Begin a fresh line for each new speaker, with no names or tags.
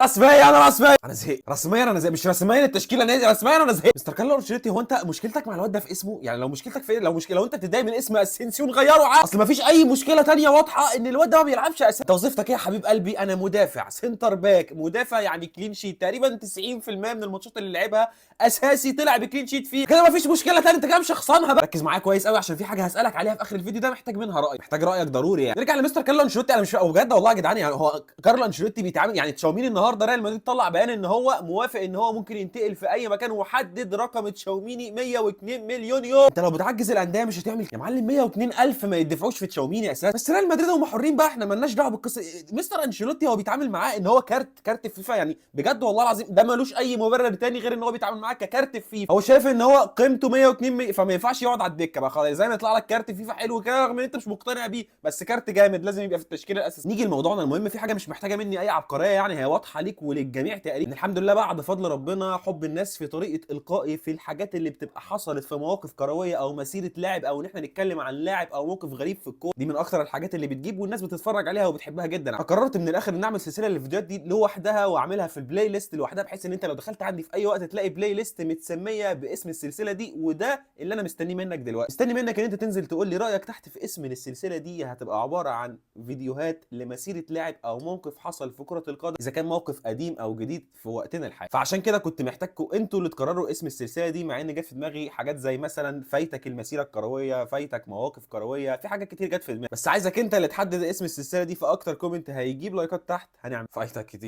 رسميا رسميا انا زهقت، رسميا انا زهقت، مش رسميا التشكيلة نازل، رسميا انا زهقت. مستر كارلو انشيلوتي، هو انت مشكلتك مع الواد ده في اسمه؟ يعني لو مشكلتك في إيه؟ لو مشكلة، لو انت بتتضايق من اسم اسينسيو غيره عادي، اصل مفيش اي مشكلة تانية واضحة ان الواد ده ما بيلعبش اساسا. انت وظيفتك ايه يا حبيب قلبي؟ انا مدافع center back، مدافع يعني clean sheet تقريبا 90% من الماتشات اللي لعبها اساسي طلع ب clean sheet فيه كده، مفيش مشكلة تانية، انت كده مش شخصنها بقى. ركز معايا كويس قوي عشان في حاجة هسالك عليها في اخر الفيديو ده، محتاج منها راي، محتاج رايك ضروري يعني. نرجع لمستر كارلو انشيلوتي. انا مش بجد والله يا جدعان، يعني هو كارلو انشيلوتي بيتعامل يعني تشاوميني النهارده ريال مدريد طلع بيان ان هو موافق ان هو ممكن ينتقل في اي مكان، وحدد رقم تشاوميني 102 مليون يورو. انت لو بتعجز الاندية مش هتعمل يا معلم 102 الف ما يدفعوش في تشاوميني اساسا. بس ريال مدريد هم حرين بقى، احنا مالناش دعوه بالقصة. مستر انشيلوتي هو بيتعامل معاه ان هو كارت فيفا، يعني بجد والله العظيم ده ملوش اي مبرر تاني غير ان هو بيتعامل معاه ككارت فيفا. هو شايف ان هو قيمته 102 فما ينفعش يقعد على الدكة بقى خلاص. زي ما يطلع لك كارت فيفا حلو كده رغم ان انت مش مقتنع بيه، بس كارت جامد لازم يبقى في التشكيلة الاساسية. نيجي لموضوعنا المهم، في حاجة مش محتاجه مني اي عبقرية، يعني هي واضحة ليك وللجميع تقريبا. الحمد لله بعد فضل ربنا حب الناس في طريقه القائي في الحاجات اللي بتبقى حصلت في مواقف كروية او مسيره لاعب، او ان احنا نتكلم عن لاعب او موقف غريب في الكورة، دي من اكثر الحاجات اللي بتجيب والناس بتتفرج عليها وبتحبها جدا. فقررت من الاخر ان اعمل سلسلة للفيديوهات دي لوحدها واعملها في ال playlist لوحدها، بحيث ان انت لو دخلت عندي في اي وقت تلاقي playlist متسميه باسم السلسلة دي. وده اللي انا مستنيه منك دلوقتي، مستني منك ان انت تنزل تقول لي رايك تحت في اسم للسلسلة دي. هتبقى عبارة عن فيديوهات لمسيره لاعب او موقف حصل في كره القدم، اذا كان موقف قديم او جديد في وقتنا الحالي. فعشان كده كنت محتاجكم انتوا اللي تقرروا اسم السلسلة دي، مع ان جت في دماغي حاجات زي مثلا فايتك المسيرة الكروية، فايتك مواقف كروية، في حاجات كتير جت في دماغي، بس عايزك انت اللي تحدد اسم السلسلة دي. فاكتر comment هيجيب لايكات تحت هنعمل فايتك كتير.